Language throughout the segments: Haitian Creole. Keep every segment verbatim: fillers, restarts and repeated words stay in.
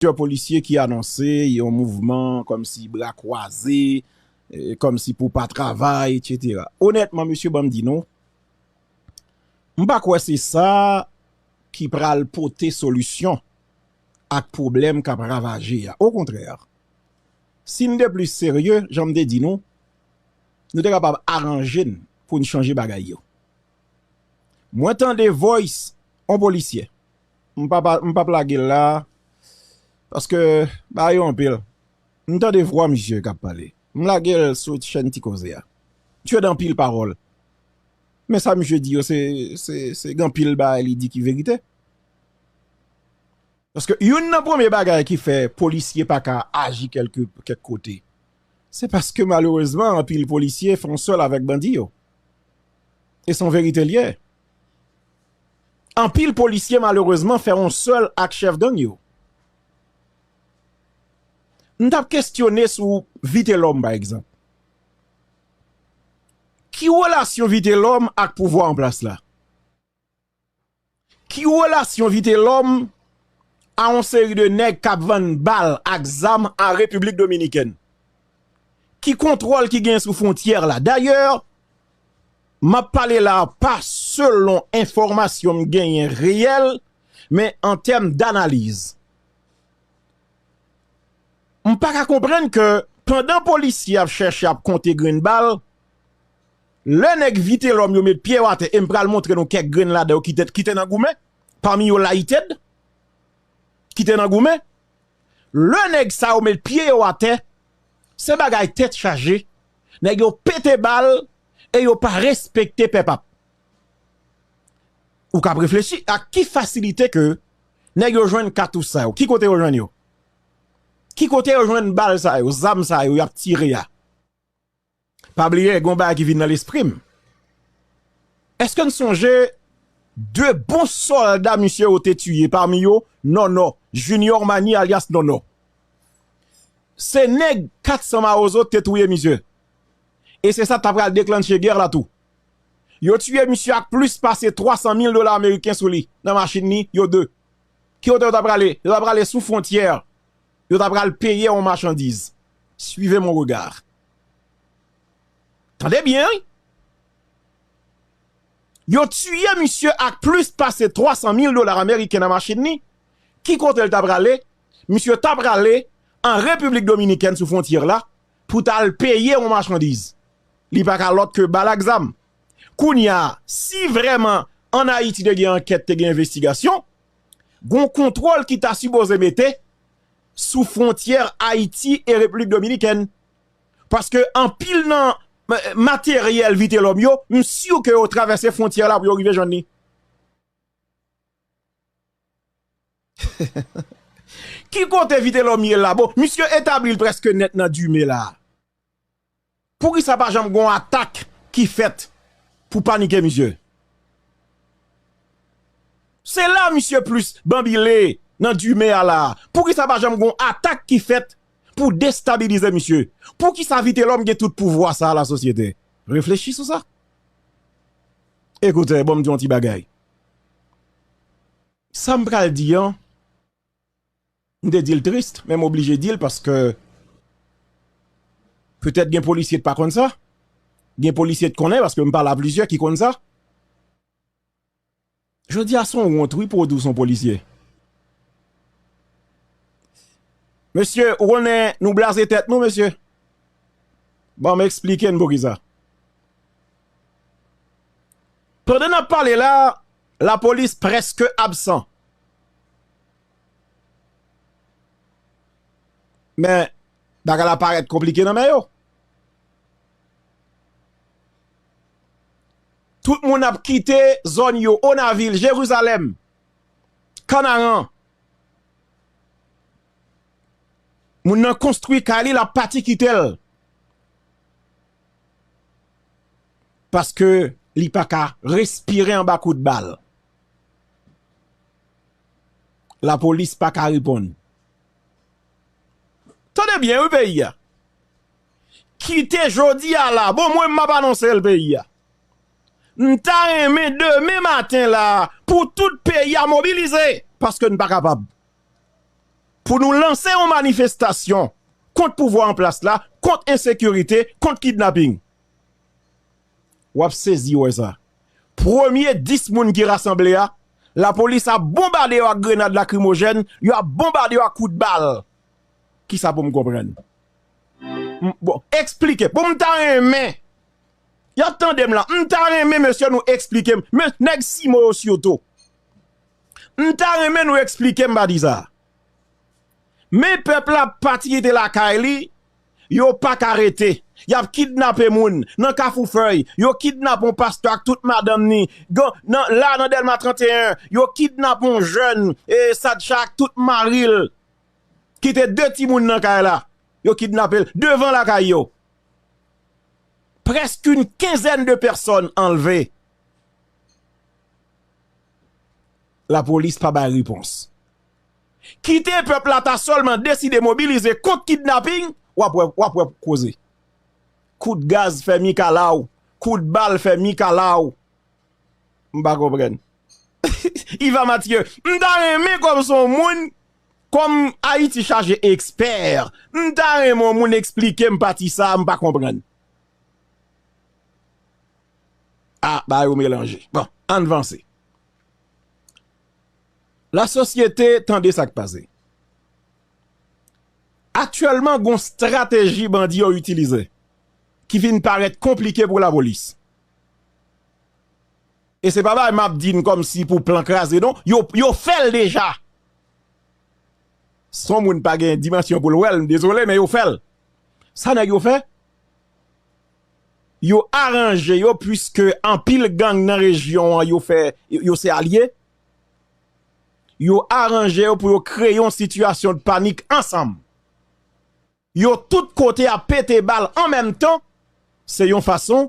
plizyè polisye ki anonse yon mouvman kòmsi bra kwaze, eh, kòmsi pou pa travay, etsetera. Onètman, mesye, ban m di nou, m pa kwè se sa ki pral pote solisyon ak pwoblèm k ap ravaje a. Okontrè, si n te plis serye, jan m te di nou, nou te kapab aranje n pou n chanje bagay yo. Mwen tande voice on polisye. M p ap, m p ap lage l la, paske bagay yo anpil. M tande vwa misye k ap pale. M lage l sou chèn Ti Koze a. Misye gen anpil pawòl. Men sa misye di yo, se, se, se gen anpil bagay li di ki verite. Paske youn nan premye bagay ki fè polisye pa ka aji kèlke, kèk kote, se paske malerezman anpil polisye fè yon sèl avèk bandi yo. E se yon verite l ye. Anpil polisye malerezman fè yon sèl ak chèf gang yo. M t ap kestyone sou Vitelhomme, pa egzanp. Ki relasyon Vitelhomme ak pouvwa an plas la? Ki relasyon Vitelhomme a yon seri de nèg k ap vann bal ak zam an Repiblik Dominikèn? Ki kontwòl ki genyen sou fwontyè la? Dayè, m ap pale la pa selon enfòmasyon m genyen reyèl, men an tèm danaliz. M pa ka konprann ke pandan polisye ap chèche ap konte grenn bal, lè nèg Vitelhomme yo met pye yo atè, e m pral montre nou kèk grenn ladan yo ki te, ki te nan goumen, pami yo Lighted, ki te nan goumen. Lè nèg sa yo met pye yo atè, se bagay tèt chaje, nèg yo pete bal e yo pa respekte pèp ap. Ou k ap reflechi ak ki fasilite ke nèg yo jwenn katouch sa yo? Ki kote yo jwenn yo? Ki kote yo jwenn bal sa yo, zam sa yo y ap tire a? Pa bliye, gen yon bagay ki vin nan lespri m. Èske n sonje de bon sòlda misye yo te tiye, pami yo Nònò, Junior Mani alyas Nònò? Se nèg kat san Mawozo te touye misye. E se sa t ap pral deklanche gè la tou. Yo tiye misye ak plis pase twa san mil dola ameriken sou li, nan machin li, yo de. Ki kote yo ta prale? Yo ta prale sou fwontyè. Yo ta pral peye yon machandiz. Suivez mon regard. Tande byen, wi. Yo tiye misye ak plis pase twa san mil dola ameriken nan machin li. Ki kote l ta prale? Misye ta prale an Repiblik Dominikèn sou fwontyè la pou t al peye yon machandiz. Li pa ka lòt ke bal ak zam. Kounye a, si vrèman ann Ayiti te gen ankèt, te gen envestigasyon, gon kontwòl ki ta sipoze mete sou fwontyè Ayiti e Repiblik Dominikèn. Paske anpil nan, eh, materyèl Vitelhomme yo, m si ke yo travèse fwontyè la pou yo rive jwenn li. Ki kote Vitelhomme ye la? Bon, misye etabli l prèske nèt nan Dume la. Poukisa pa janm gon atak ki fèt pou panike misye? Se la misye plis banbile nan Dume a la. Poukisa pa janm gon atak ki fèt pou destabilize misye? Poukisa Vitelhomme gen tout pouvwa sa a la sosyete? Reflechi sou sa. Ekoute, bon, m di yon ti bagay. Sa m pral di an, m te di l tris, men m oblije di l paske petèt gen polisye t pa konn sa. Gen polisye t konnen paske m pale a plizyè ki konn sa. Jodi a se yon wont, wi, pou w di w se yon polisye. Mesye, ou konnen nou blaze tèt nou, mesye. Bon, m eksplike n poukisa. Pandan n ap pale la, lapolis prèske absan. Men, bagay la parèt konplike nan men yo. Tout moun ap kite zòn yo, Onavil, Jerizalèm, Kanaran. Moun nan konstwi kay li, l ap pati kite l. Paske li pa ka respire anba kout bal. Lapolis pa ka reponn. Tande byen, wi, peyi a. Kite jodi a la. Bon, mwen, m ap anonse l peyi a. M ta renmen demen maten la pou tout peyi a mobilize. Paske n pa kapab. pou nou lanse yon manifestasyon kont pouvwa an plas la, kont ensekirite, kont kidnaping. W ap sezi wè sa. Premye dis moun ki rasanble a, lapolis ap bonbade yo ak grenad lakrimojèn, yo ap bonbade yo ak kout bal. Kisa pou m konprann? M- bon, eksplike. Bon, m ta renmen. Y ap tande m la. M ta renmen, mesye, nou eksplike m. Men, nèg Simo yo sitou. M ta renmen nou eksplike m, pa di sa. Men pèp la ap pati kite lakay li, yo pa ka rete. Y ap kidnape moun nan Kafou Fèy. Yo kidnape yon pastè ak tout madanm ni. Gan- nan, la, nan Dèlma trannteyen, yo kidnape yon jèn, e, Sadcha ak tout mari l. Kite de timoun nan kay la. Yo kidnape l devan lakay yo. Presque une quinzaine de personnes enlevées. Lapolis pa bay repons. Kite pèp la ta sèlman deside mobilize kont kidnaping, w ap wè, w ap wè koze. Kout gaz fè mikalaw, kout bal fè mikalaw. M pa konprann. Iva Mathieu, m ta renmen kòm se yon moun, kòm Ayiti chaje ekspè, m ta renmen yon moun eksplike m pati sa a, m pa konprann. Ah, bagay yo melanje. Bon, ann vanse. Lasosyete, tande sa k pase. Aktyèlman, gon strateji bandi yo itilize ki vin parèt konplike pou lapolis. E se pa bagay m ap di n kòmsi pou plan kraze, non. Yo, yo fè l deja. Son moun pa gen dimansyon pou l wè l, m dezole, men yo fè l. Sa nèg yo fè? Yo aranje yo, piske anpil gang nan rejyon an, yo fè, yo, yo se alye. Yo aranje yo pou yo kreye yon sitiyasyon de panik ansanm. Yo tout kote ap pete bal an menm tan, se yon fason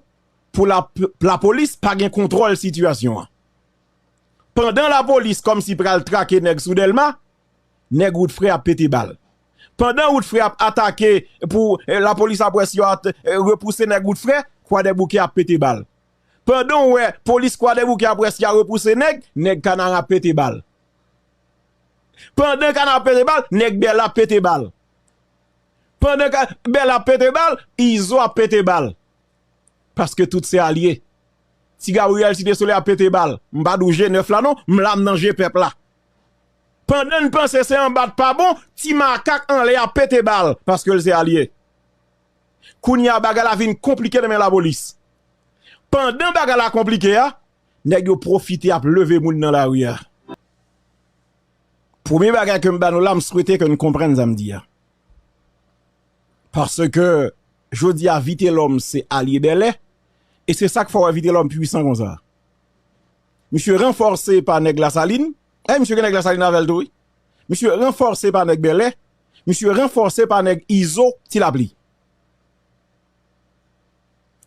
pou la, lapolis pa gen kontwòl sitiyasyon an. Pandan lapolis kòmsi pral trake nèg sou Dèlma, nèg Wout Frè ap pete bal. Pandan Wout Frè ap atake pou, eh, lapolis ap wè si yo at- eh, repouse nèg Wout Frè, Kwadèboukè ap pete bal. Pandan w wè polis Kwadèboukè ap wè si y a repouse nèg, nèg Kanaran ap pete bal. Pandan Kanaran ap pete bal, nèg Bèlè ap pete bal. Pandan ka- Bèlè ap pete bal, Izo ap pete bal. Paske tout se alye. Ti Gabriyèl Site Solèy ap pete bal. M pa di w je nèf la non, m la m nan je pèp la. Pandan n panse se anba n pa bon, Ti Makak anlè ap pete bal, paske l se alye. Kounye a bagay la vin konplike nan men lapolis. Pandan bagay la konplike a, nèg yo pwofite ap leve moun nan lari a. Premye bagay ke m ba nou la, m swete ke n konprann sa m di a. Paske jodi a Vitelòm se alye Bèlè, e se sa k fè w wè Vitelòm pwisan konsa. Misye ranfòse pa nèg Lasalin, e misye gen nèg Lasalin avè l tou wi. Misye ranfòse pa nèg Bèlè, misye ranfòse pa nèg Izo, Ti Lapli.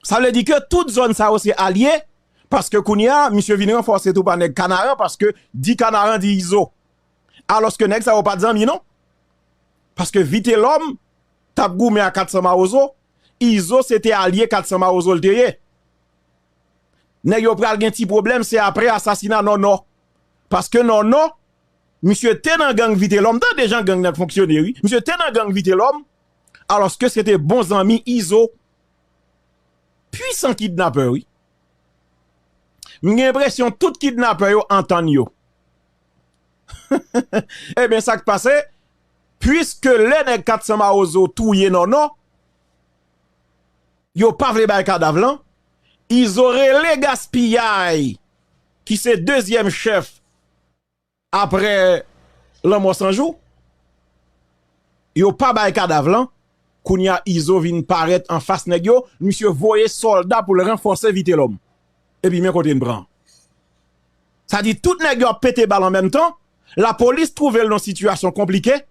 Sa vle di ke tout zòn sa yo se alye, paske kounye a, misye vin ranfòse tou pa nèg Kanaran, paske di Kanaran di Izo. Alòske nèg sa yo pa t zanmi non. Paske Vitelòm t ap goumen ak Kat San Mawozo, Izo se te alye Kat San Mawozo l te ye. Nèg yo pral gen ti pwoblèm, se apre asasina Nònò. Paske Nònò, misye te nan gang Vitelòm, tande jan gang nan fonksyone wi. Misye te nan gang Vitelòm, alòske se te bon zanmi Izo. Pwisan kidnapè wi. M gen enpresyon tout kidnapè yo antann yo. Ebyen, sa k pase? Piske lè nèg Kat San Mawozo touye Nònò, yo pa vle bay kadav lan, Izo rele Gaspiyay, ki se dezyèm chèf apre lanmò Sanjou, yo pa bay kadav lan, kounye a Izo vin parèt anfas nèg yo, misye voye sòlda pou l ranfòse Vitelòm. Epi men kote n pran. Sa di tout nèg yo ap pete bal an menm tan, lapolis twouve l nan sitiyasyon konplike,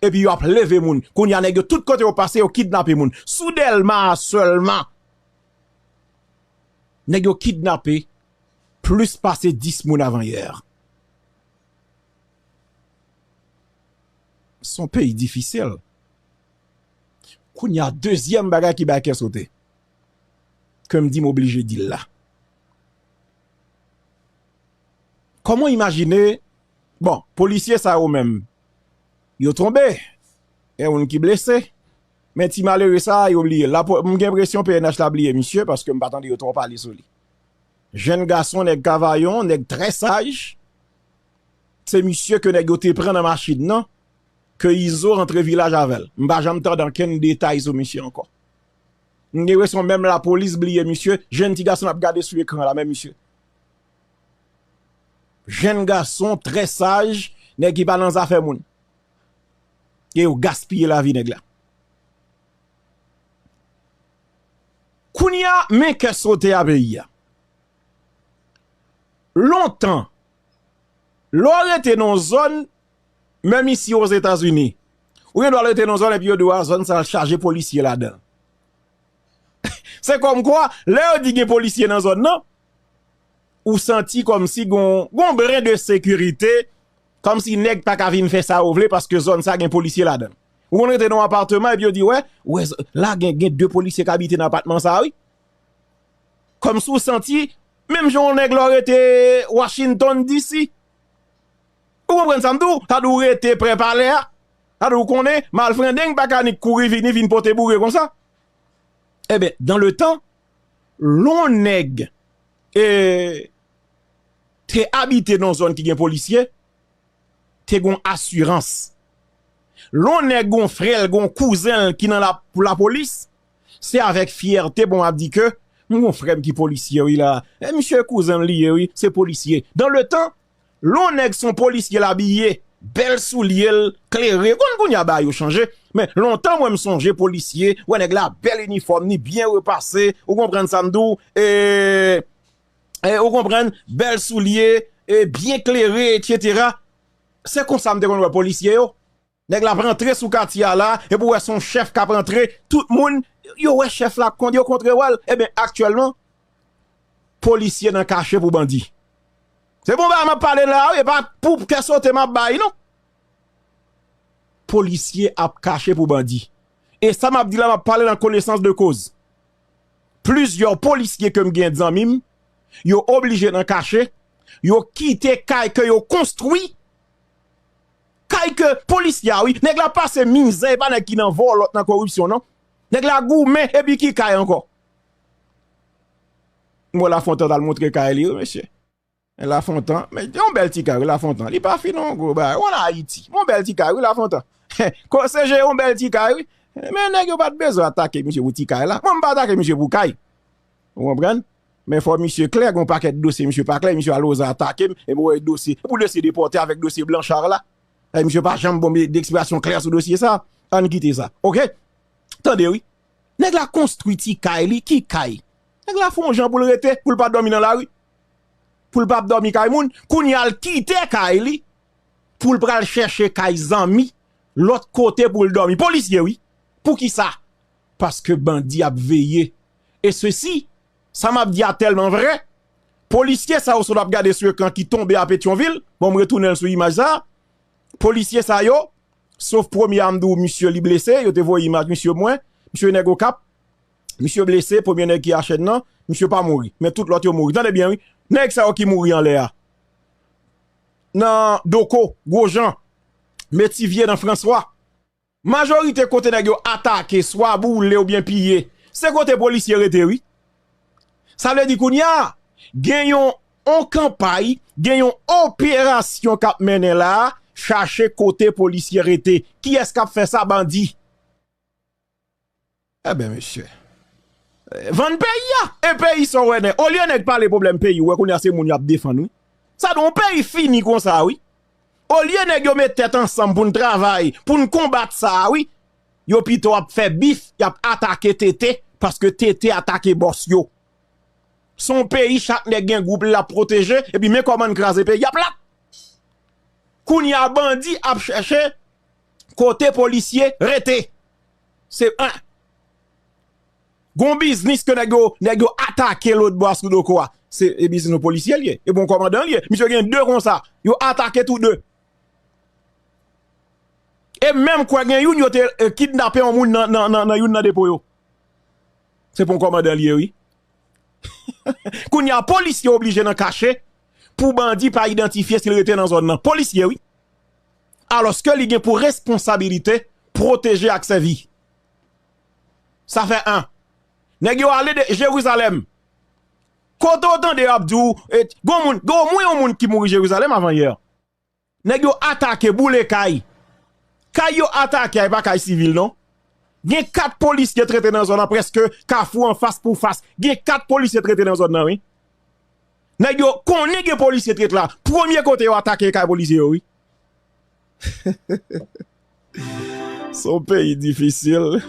epi yo ap leve moun. Kounye a nèg yo tout kote yo pase, yo kidnape moun. Sou Dèlma a sèlman, nèg yo kidnape plis pase dis moun avan yè. Se yon peyi difisil. Kounye a, dezyèm bagay ki bay kè sote, ke m di m oblije di l la. Kòman w imajine, bon, polisye sa yo menm, Yo tonbe. Gen moun ki blese. Men ti malere sa a, yo bliye l. Lapo-, m gen enpresyon P N H la bliye misye, paske m pa tande yo twò pale sou li. Jèn gason, nèg Kavayon, nèg trè saj. Se misye ke nèg yo te pran nan machin nan, ke Izo rantre vilaj avè l. M pa janm tande ankenn detay sou misye ankò. M gen enpresyon menm lapolis bliye misye, jèn ti gason ap gade sou ekran la, men misye. Jèn gason, trè saj, nèg ki pa nan zafè moun. E yo gaspiye lavi nèg la. Kounye a, men kè sote a peyi a. Lontan, lè w rete nan yon zòn, menm isi Ozetazini, ou gen dwa rete nan yon zòn epi yo di w a zòn sa a chaje polisye ladan l. Se kòmkwa, lè yo di gen polisye nan zòn nan, ou santi kòmsi gon, gon bren de sekirite, kòmsi nèg pa ka vin fè sa yo vle paske zòn sa gen polisye ladan l. Ou konn rete nan yon apatman epi yo di, wè, wè, la gen, gen de polisye k abite nan apatman sa, wi. Kòmsi w santi, menm jan yon nèg lè w rete Washington D C. Ou konprann sa m di w? Sa di w rete prè palè a. Sa di w konnen, malfrendeng pa ka nik kouri vini, vin pote boure konsa. Eben, dans le temps, lè yon nèg, e, te abite nan yon zòn ki gen polisye, te gon asirans. Lè yon nèg gon frè l, gon kouzen l ki nan la, lapolis, se avèk fyète, bon, ap di ke, "M gon frè m ki polisye, wi, la. E misye kouzen l li ye, wi, se polisye." Dans le temps, lè yon nèg se yon polisye l abiye, bèl soulye l, klere, konn kounye a bagay yo chanje. Men lontan, mwen, m sonje polisye, wè nèg la bèl inifòm, ni byen repase, ou konprann sa m di w, e, e, ou konprann, bèl soulye, e, byen klere, etsetera. Se konsa m te konn wè polisye yo. Nèg la ap rantre sou katye a la, epi w wè se yon chèf k ap rantre, tout moun, yo wè chèf la, kon, yo kontre wè l. Eben, aktyèlman, polisye nan kache pou bandi. Se bon bagay m ap pale la, wi, e pa pou kè sote m ap bay, non. Polisye ap kache pou bandi. E sa m ap di la, m ap pale nan konesans de koz. Plizyè polisye ke m gen zanmi m, yo oblije nan kache, yo kite kay ke yo konstwi, kay ke polisye a, wi, nèg la pase mizè, e pa nèg ki nan vòlò, nan koripsyon, non. Nèg la goumen, epi ki kay ankò? M wè Lafontan t al montre kay li, wi, mesye. Lafontan, men yon bèl ti kay, wi, Lafontan. Li pa fin yon gwo bagay. Ou ann Ayiti. Yon bèl ti kay, wi, Lafontan. Ko-, se je yon bèl ti kay, wi. Men nèg yo pa t bezwen atake misye pou ti kay la. Mwen, m pa atake misye pou kay. Ou konprann? Men fò misye klè, gon pakèt dosye misye pa klè, misye al oze atake m, e mwen wè dosye, pou dosye depòte avèk dosye Blanchard la. E misye pa janm ban m de eksplikasyon klè sou dosye sa. Ann kite sa. Oke? Tande, wi. Nèg la konstwi ti kay li, ki kay? Nèg la fè yon jan pou l rete, pou l pa dòmi nan lari. Pou l pa ap dòmi kay moun. Kounye a l kite kay li, pou l pral chèche kay zanmi, lòt kote pou l dòmi. Polisye, wi. Poukisa? Paske bandi ap veye. E sesi, sa m ap di a tèlman vrè, polisye sa yo sot ap gade sou ekran ki tonbe a Petyonvil, bon, m retounen l sou imaj sa, polisye sa yo, sof premye a m di w, misye li blese, yo te voye imaj misye mwen, misye nèg Okap, misye blese, premye nèg ki a chèn nan, misye pa mouri, men tout lòt yo mouri. Tande byen, wi, nèg sa yo ki mouri anlè a, nan Doko, Gwojan, Metivye, nan Franswa, majorite kote nèg yo atake, swa boule oubyen piye, se kote polisye rete, wi. Sa vle di kounye a, gen yon, yon kanpay, gen yon operasyon k ap mennen la a, chache kote polisye rete. Kiyès k ap fè sa? Bandi. Eben, mesye. Vann peyi a. E peyi sa w wè nèg. Olye nèg pale pwoblèm peyi, ou wè kounye a se moun y ap defann, wi. Sa di yon peyi fini konsa, wi. Olye nèg yo met tèt ansanm pou n travay, pou n konbat sa a, wi. Yo pito ap fè bif, y ap atake T T, paske T T atake bòs yo. Se yon peyi, chak nèg gen gwoup li l ap pwoteje, epi men kòman n kraze peyi a plat. Kounye a bandi ap chèche kote polisye rete. Se, en. Gon biznis ke nèg yo, nèg yo atake lòt bò a sou Doko a. Se, e biznis yon polisye l ye. E bon kòmandan l ye. Misye gen de konsa. Yo atake tou de. E menm kwè gen youn yo te, e, kidnape yon moun nan, nan, nan, nan youn nan depo yo. Se pou yon kòmandan l ye, wi. Kounye a, polisye oblije nan kache pou bandi pa idantifye si l rete nan zòn nan. Polisye, wi. Alòske li gen pou responsabilite pwoteje ak sèvi. Sa fè en. Nèg yo ale de Jerizalèm. Kote w tande y ap di w, e, gon moun, gon omwen yon moun ki mouri Jerizalèm avan yè. Nèg yo atake, boule kay. Kay yo atake a, e pa kay sivil non. Gen kat polisye t rete nan zòn nan, prèske Kafou an, fas pou fas. Gen kat polisye t rete nan zòn nan, wi. Nèg yo konnen gen polisye t ret la. Premye kote yo atake e kay polisye yo, wi. Se yon peyi difisil.